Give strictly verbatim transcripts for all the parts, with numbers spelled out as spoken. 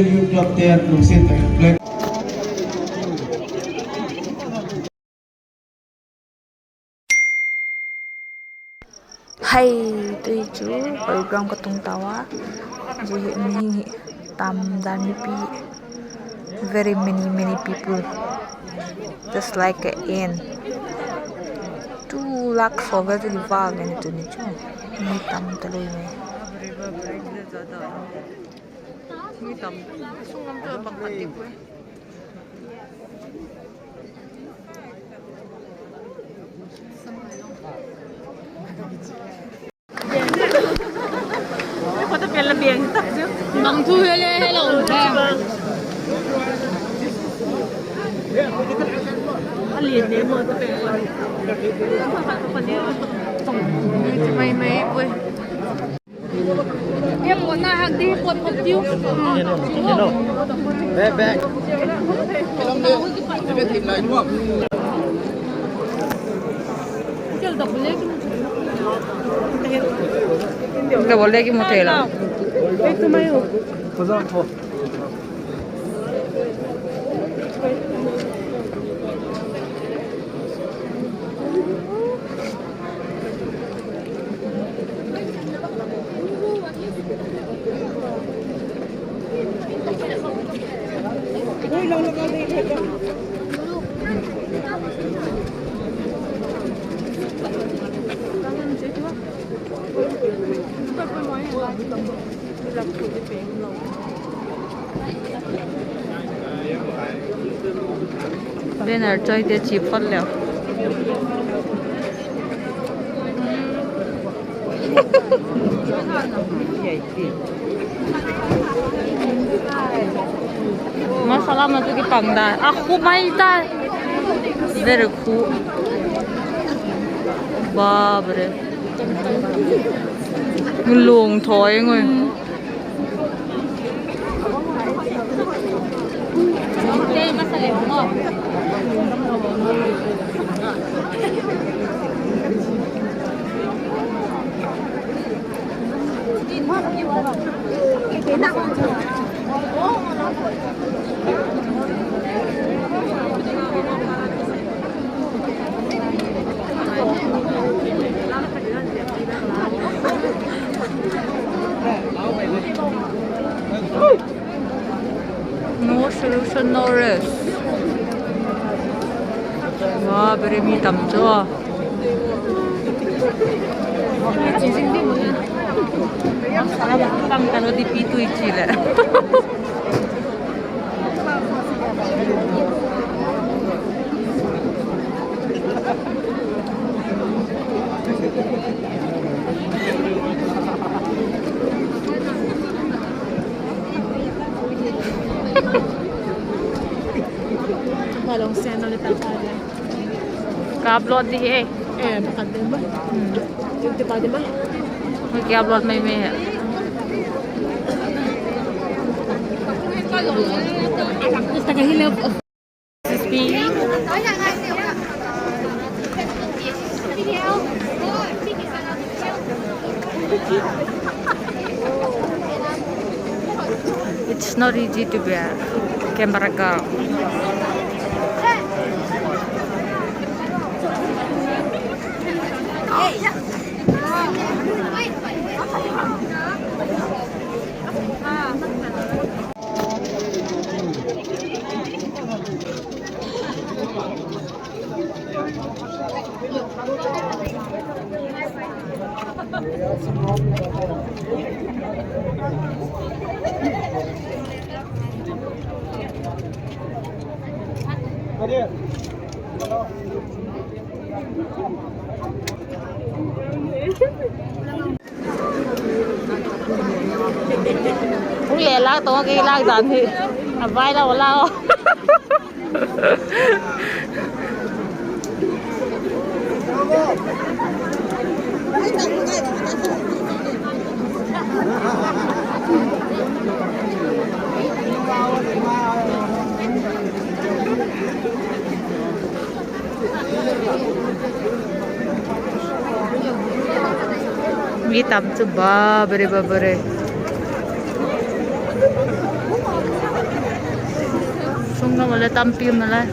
Youth Club te'n lungsiat tak in play. Hai, tu chu playground ka tung tau a. Zia hi mi tam dan mipi, very many, many people, just like a ant. Two lakh over chu ki val ven tuni chu. Mi tam ta lei mai. Mi tam, sung lam chu a bang khat ding pui. Bang thu he le he lo le. A lian le mo ta pe. Mai mai pui. Ke pawtna hak di, pawt pawt tiu. Kel da bule. Ka bawlek i mu thei lo. Ei tu mai u. Banner chawite chi phot leu. Masala ma chu kipang da. A khu mai ta. Very khu. Baap re. Lung thoi ngoi. No solution, no rest. Wa, bere mi tam chu. Pang ka lo di pi tui chi le. Ka upload di hi e. Eh, pakhat din ba? Hmm. Ti pa din ba? Ka upload mai mai he. Taga hi le. It's not easy to be a camera girl. Hung le lak tawh, kei lak dan hi a vai lo la. Mi tam chu ba bere, ba bere. Mole tampi um nalai.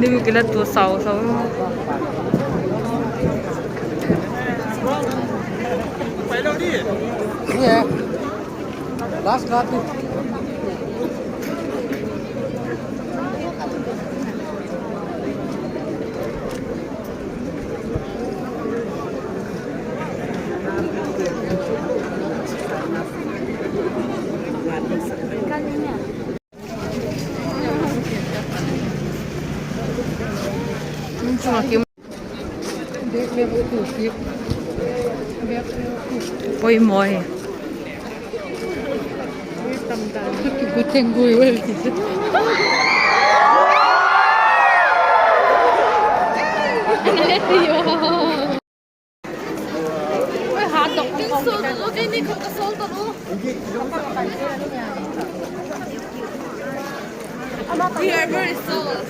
Ning kila tu sau sau. Last card. Oi, moi. We are very sold.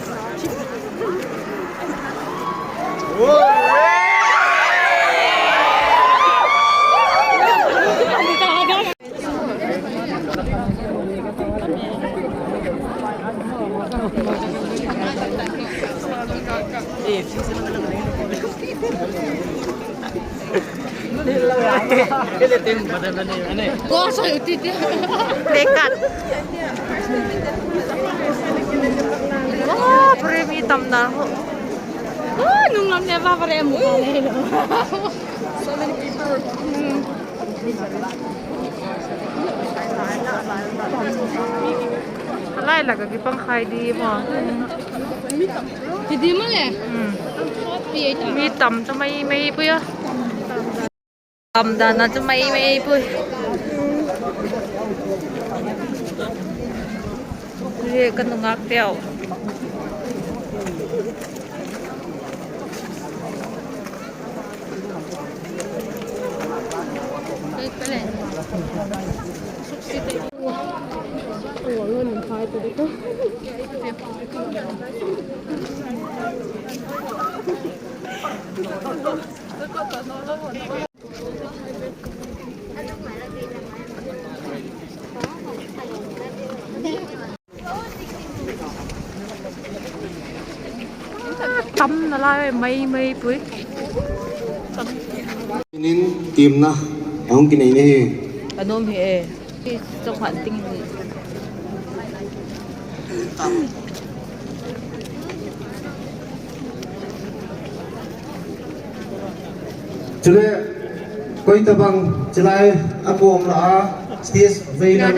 Ko sa uti ti. Dekat. Oh, pure mi tam na ho. Oh, nung lam le ba pure mu ka le lo. So many people. Lai la ka kipang khai di mo. Ti di mo le. Mi tam chu mai mai pui a. Tam dan a chu mai mai pui. Ri ka nungak teu. Tam nalai mai mai pui. Nin timna a hung kinei na hi. Ka nuam hi e. Chawk han ting hi. Chule, koi tabang chilai a kawm la a, stage vei lam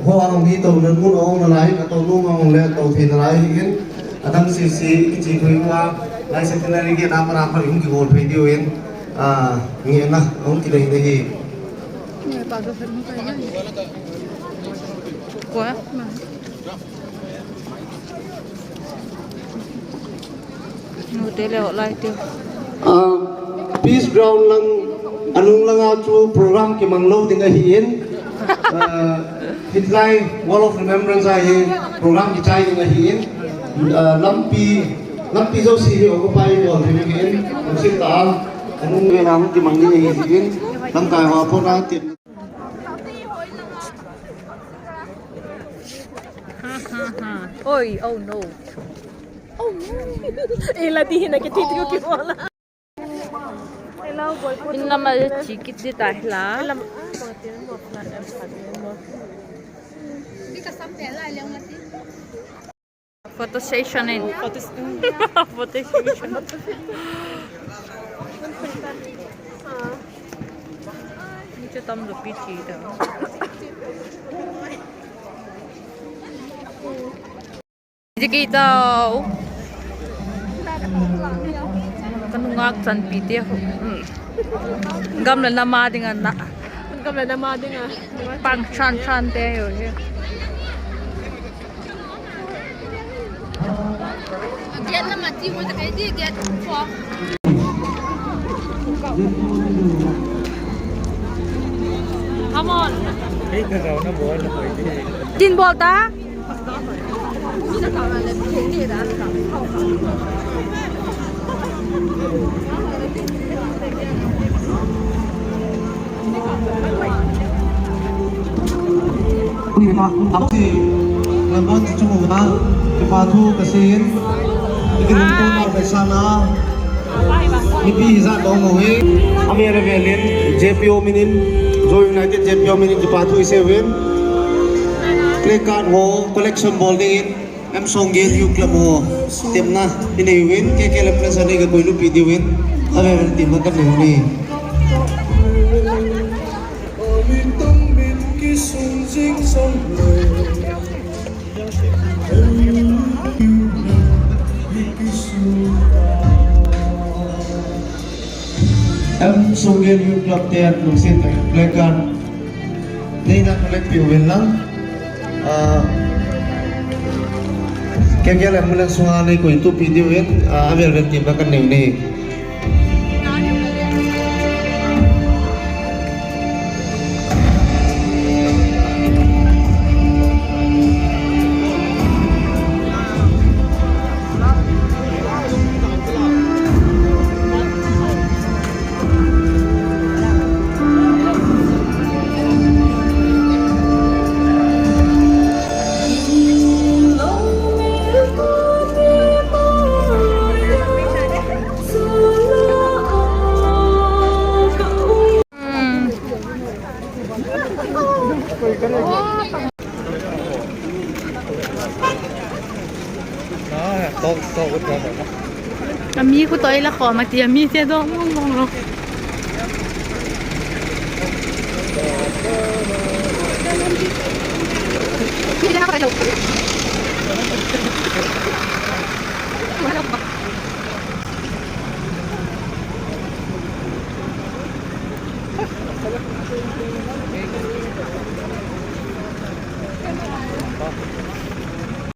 ho a hung hi to nan mun a hung nalai, a to nuam a hung le to thei nalai hi in, a dang sisi kichi khui ua, lai centenary gate a para kha in kigol phei diu in, a, nge na hung kilei na hi. Kua? Nute le lai te. Ah, Peace Ground lang, a nung langa chu program kimang lo ding ahi in. Ah, hitlai Wall of Remembrance a hi program kichai ding ahi in. Ah, lampi, lampi zosia hi occupy bawl ding ahi in. Sim ta a, a nung le na hung kimang ding ahi in. Lamkai haw pawt a ti. Oi, oh no. Oh no. Ei la di hin a ke ti ti ko ki wala. In lam a chi kit di ta hi la. Photo session in. Photo, photo session. Ni chu tam lo pi chi da. Jiki tau. Ka nungak chanpi te. Gam le nam a ding a na. Gam le nam a ding a. Pang chan chan te hi. Gate lam a ti mo ta kai di gate ko. Tin bawl ta. Ni ta, a si, lamban chu mu na, kipa thu ka sei'n, i kilungtun a ka sa na, mipi hi zat dong mu hi, a vel a vel in, J P O min in, Zo United J P O min in kipa thu i sei uin, play card ho collection bawl dingin, M Songel Youth Club ho, temna i nei uin, K K L Ambulance a nei ka koi lupi diu in, a vel a vel temna ka nei uin. M Songel Youth Club te'n lungsiat tak in play card neina collect piu in lang. Ah, K K L Ambulance sung a nei koi tupi diu in, ah, a vel vel temna ka nei uin. A mi khu toi la khawm a ti, a mi te dawk mawng mawng lo.